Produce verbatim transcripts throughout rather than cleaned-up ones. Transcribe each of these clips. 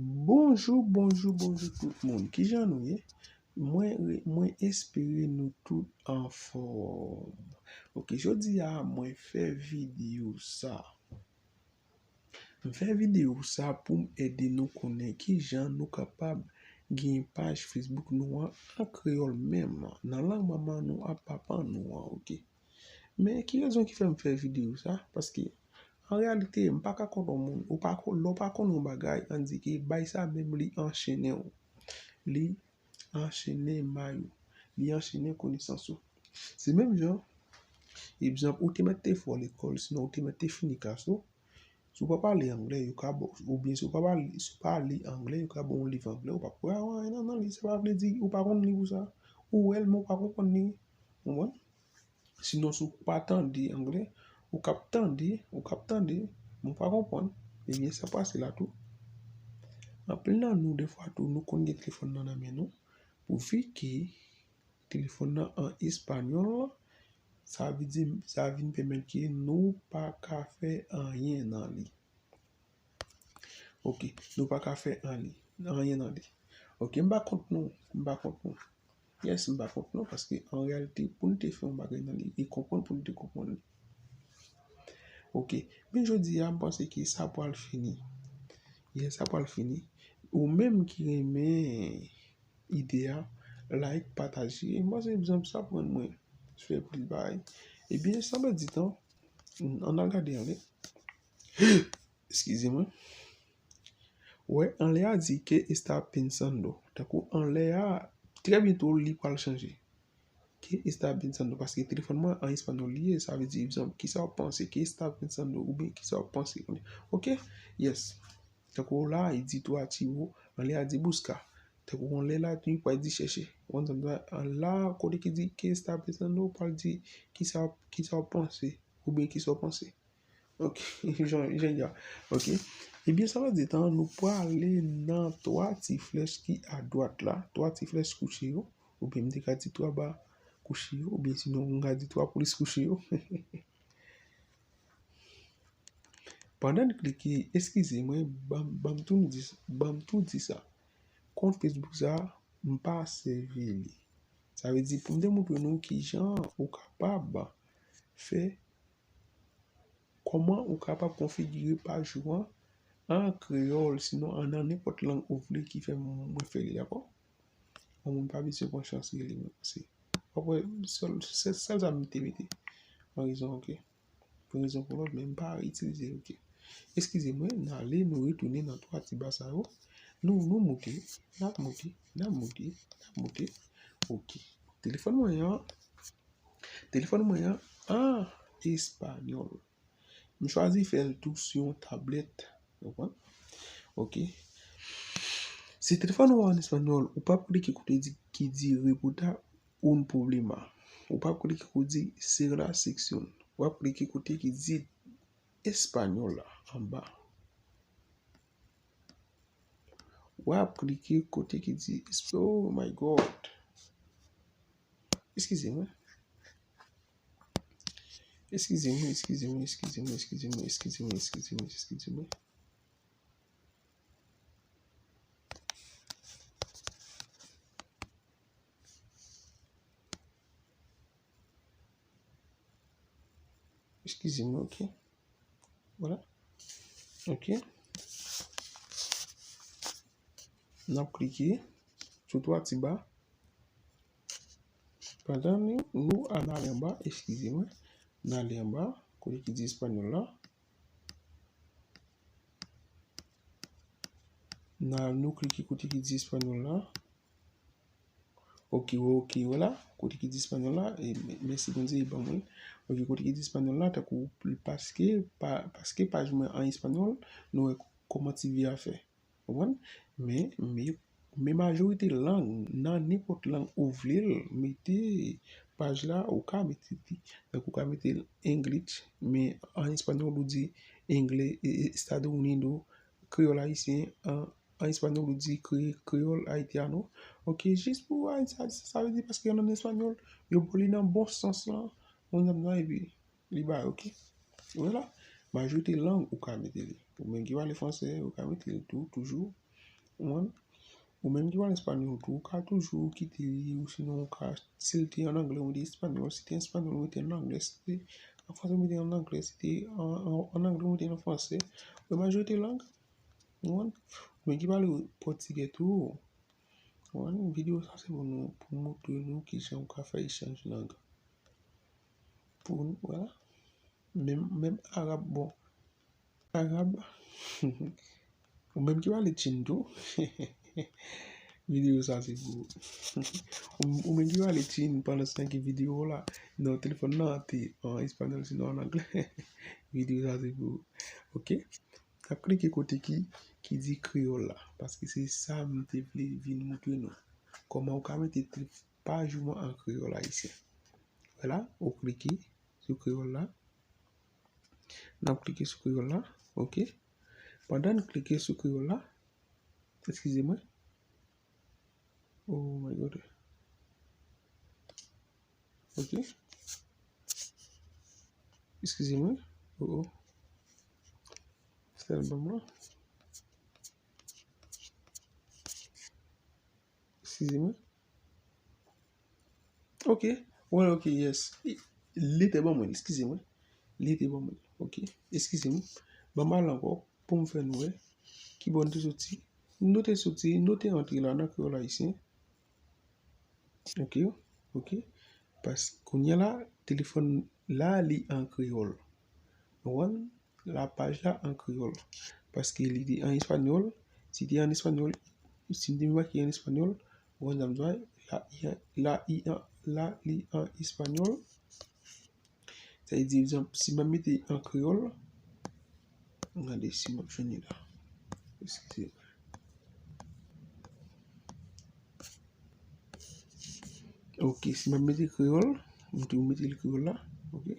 Bonjou, bonjou, bonjou tout moun. Kijan nou ye? Mwen, re- mwen espere nou tout anfòm. Ok, jodi a mwen fè videyo sa. M fè videyo sa pou m ede nou konnen kijan nou kapab gen paj Facebook nou an an kreyòl menm, nan lang manman nou ak papa nou an, ok? Men ki rezon ki fè m fè videyo sa? Paske, an reyalite, m pa ka konn yon moun, ou pa kon- lè w pa konn yon bagay, ann di ke bay sa menm li anchennen w. Li anchennen may ou. Li anchennen konesans ou. Se menm jan, egzanp, ou te mèt te fò lekòl, sinon ou te mèt te fini klas ou. Si w pa pale anglè, yo ka ba w, oubyen si w pa pale, si w pa li anglè, yo ka ba w yon liv anglè, ou p ap wè anyen nan, nan li. Sa pa vle di ou pa konn li pou sa. Ou wè l, men ou pa konprann li. Ou konprann? Sinon, si w pa tande anglè, ou k ap tande, ou k ap tande, men ou pa konprann. Ebyen, sa pase la tou. Anpil nan nou, defwa tou, nou konn gen telefòn nan nan men nou. Pouvi ke telefòn nan an espanyòl, sa vle di, sa vin pèmèt ke nou pa ka fè anyen nan li. Ok, nou pa ka fè anyen, anyen nan li. Ok, m pa kont nou, m pa kont nou. Yes, m pa kont nou, paske an reyalite, pou n te fè yon bagay nan li, e konprann pou n te konprann li. Ok, men jodi a, m panse ke sa pral fini. Yes, sa pral fini. Ou menm ki renmen ide a, like, pataje. E m panse egzanp sa pran mwen fè plis bagay. Ebyen, san pèdi tan, ann al gade anlè. Eskize mwen. Wè, anlè a di que está pensando. Tankou anlè a, trè byento li pral chanje. Que está pensando, paske telefòn mwen an espanyòl li ye, sa vle di, egzanp, kisa w ap panse, que está pensando, oubyen kisa w ap panse. Ok? Yes. Tankou la, li di tú a ti wo, anlè a di busca. Tankou anlè la, li pral di chèche. Ou konprann sa m di la, kote ki di que está pensando, ou pral di kisa, kisa w ap panse, oubyen kisa w panse. Ok, jan, jan y a. Ok. Ebyen, sa vle di tan, nou prale nan twa ti flèch ki adwat la, twa ti flèch kouche yo, oubyen m te ka di twa ba kouche yo, oubyen sinon m ka di twa polis kouche yo. Pandan n klike, eskize mwen, ban m, ban m tou di, ban m tou di sa. Kont Facebook sa, m pa sèvi li. Sa vle di, pou m te montre nou kijan ou kapab fè kòman ou kapab konfigire paj ou an an kreyòl, sinon an nan nenpòt lang ou vle ki fè mwen fè li, dakò? Yon moun pa bezwen pran chans rele mwen. Se, w ap wè, sèl, sèl, sèl sa m te mete. An rezon, ok. Pou yon rezon pou lòt, men m pa itilize l, ok. Eskize mwen, n ale, nou retounen nan twa ti ba sa yo. Nou, nou moute, n ap moute, n ap moute, n ap moute. Ok. Telefòn mwen an, Telefòn mwen an an espanyòl. M chwazi fè l tou sou yon tablèt. Ou konprann? Ok. Si telefòn ou an an espanyòl, ou p ap klike kote di, ki di reportar un problema. Ou p ap klike kote di cerrar sesión. Ou ap klike kote ki di espanyòl la anba. W ap klike kote ki di esp-, oh my God. Eskize mwen. Eskize mwen, eskize mwen, eskize mwen, eskize mwen, eskize mwen, eskize mwen, eskize mwen. Eskize mwen, ok. Vwala. Ok. N ap klike sou twa ti ba. Pandan nou, nou al ale anba, eskize mwen. N ale anba, kote ki di espanyòl la. N al, nou klike kote ki di espanyòl la. Ok, ok, vwala. Kote ki di espanyòl la, e, mèsi Bondye, e ban mwen. Ok, kote ki di espanyòl la, tankou, paske, pa, paske paj mwen an espanyòl, nou wè kòman ti vi a fè. Ou konprann? Men, men, men majorite lang, nan nenpòt lang ou vle l, mete paj la, ou ka mete li. Donk, ou ka mete l English, men an espanyòl, ou di Engle, e, e, Estados Unidos, kreyòl ayisyen, an, an espanyòl, ou di kre-, kreyòl haitiano. Ok, jis pou Ayiti, sa, sa vle di paske an espanyòl, yo ba w li nan bon sans lan, ou konprann, epi li ba yo, ok? Vwala. Majorite lang ou ka mete li. Pou moun ki pale fransè, ou ka mete li tou, toujou. Ou menm ki pale espanyòl tou, ou ka toujou kite li, ou sinon ou ka, si l te an anglè, ou mete espanyòl, si te an espanyòl, ou mete an anglè, si te an fransè, ou mete an anglè, si te an, an, an anglè, ou mete an fransè. Majorite lang, ou menm ki pale pòtigè tou, videyo sa se pou nou, pou montre nou kijan ou ka fè echanj lang. Pou nou, vwala. Menm, menm arab, bon. Arab. Ou menm ki pale Chin tou. Videyo sa se pou ou. Ou menm ki pale Chin, pandan se tan ke videyo la, nan telefòn nan te an espanyòl, sinon an anglè. Videyo sa se pou ou. Ok? N ap klike kote ki, ki di kreyòl la. Paske se sa m te vle vin montre nou. Kòman ou ka mete paj ou an kreyòl ayisyen. Vwala, ou klike sou kreyòl la. N ap klike sou kreyòl la. Ok. Pandan n klike sou kreyòl la, eskize mwen. Oh my God. Ok. Eskize mwen. Oh, oh. Sèl ban mwen. Eskize mwen. Ok. Well, ok, yes. Li te ban mwen, eskize mwen. Li te ban mwen. Ok. Eskize mwen. Ban m al ankò pou m fè nou wè kibò n te soti. Nou te soti, nou te antre la nan kreyòl ayisyen. Ok, ok. Paske kounye a la, telefòn la, li an kreyòl. Ou konprann? La paj la an kreyòl. Paske li te an espanyòl. Si te an espanyòl, si m te make an espanyòl, ou konn sa m di w la, la, i an, la, li an espanyòl. Sa vle di, egzanp, si m ap mete an kreyòl, gade si m ap jwenn li la. Eskize. Ok, si m ap mete kreyòl, m tou mete l kreyòl la. Ok.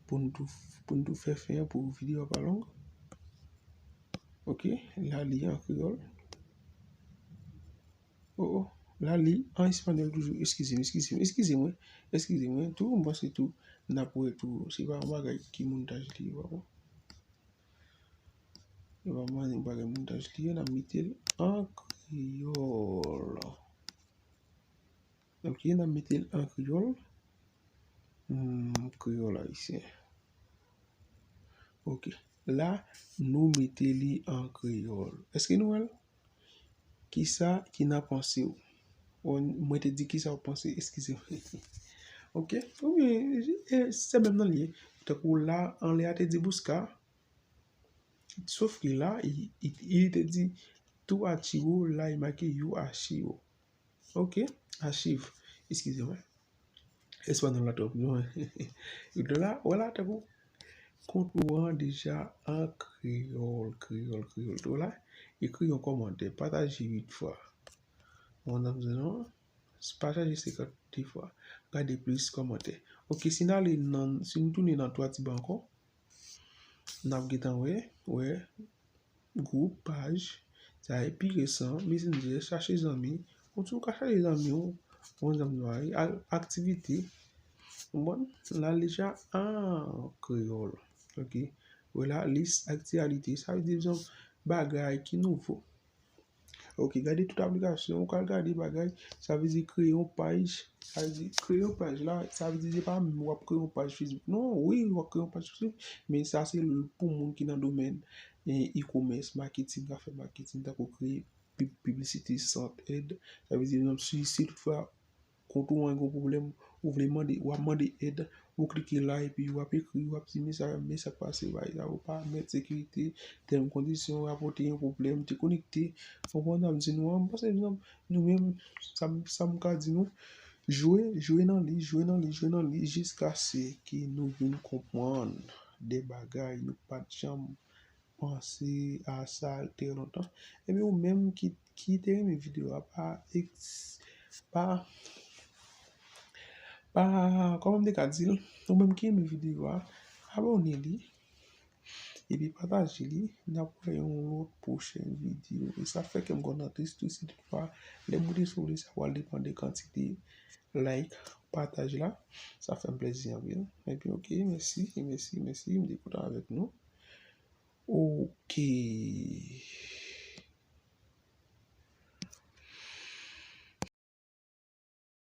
Pou n tou, pou n tou fè fen an, pou videyo a pa long. Ok, la li an kreyòl. Oh, oh. La li an espanyòl toujou. Eskize m, eskize m, eskize mwen. Eskize mwen tou, m panse tou, n ap wè tou. Se pa yon bagay ki montaj li ye, pa bon. Se pa yon bagay montaj li ye, n ap mete l an kreyòl. Ok, n ap mete l an kreyòl. Hmm, kreyòl ayisyen. Ok. La, nou mete li an kreyòl. Èske nou wè l? Kisa ki nan panse w? Bon, mwen te di kisa w panse, eskize mwen. Ok? Oubyen, e, se menm nan li ye. Tankou la, anlè a te di buskar. Sof ke la, i, i, i te di tu archivo, la, i make you archivo. Ok, achiv. Eskize mwen. Espanyòl la twò lwen. Ou la, wè la, tankou kont ou an deja an kreyòl, kreyòl, kreyòl. Ou la, ekri yon kòmantè, pataje uit fwa. Bon, nan non, pataje senkant de fwa. Gade plis kòmantè. Ok, si n ale nan, si n tounen nan twa ti ba ankò, n ap gentan wè, wè, gwoup, paj, sa e pi resan, Messenger, chache zanmi, ou tou ka chache zanmi w, bon zanmi w, al aktivite, ou konprann? La deja an kreyòl, ok? Wè la, lis aktyalite, sa vle di, egzanp, bagay ki nouvo. Ok, gade tout aplikasyon, ou ka al gade bagay, sa vle di kreye yon paj, sa vle di kreye yon paj la, sa vle di se pa menm w ap kreye yon paj Facebook. Non, wi, w ap kreye yon paj Facebook, men sa se pou moun ki nan domèn, eh, e-commerce, marketing, ka fè marketing, tankou kreye pib-, piblisite, sant èd. Sa vle di, egzanp, si, si toutfwa kont ou an gen pwoblèm, ou vle mande, w ap mande èd, ou klike la epi w ap ekri, w ap di, men sa, men sa k pase, bagay sa yo pa mèt, sekirite, tèm, kondisyon, rapòte yon pwoblèm, te konekte. Ou konprann sa m di nou an? M panse nou menm, sa m, sa m ka di nou, jwe, jwe nan li, jwe nan li, jwe nan li, jiskaske nou vin konprann de bagay nou pa t janm panse a sa trè lontan. Ebyen, ou menm ki, ki te renmen videyo a, pa, pa, pa, kòman m te ka di l? Ou menm ki renmen videyo a, abòne li, epi pataje li. N ap wè yon lòt pwochèn videyo. E sa fè kè m kontan tris tou, si toutfwa, lè m moute sou li, sa pral depann de kantite like, pataj la. Sa fè m plezi anpil. Epi, ok, mèsi, mèsi, mèsi. M te kontan avèk nou. Ok.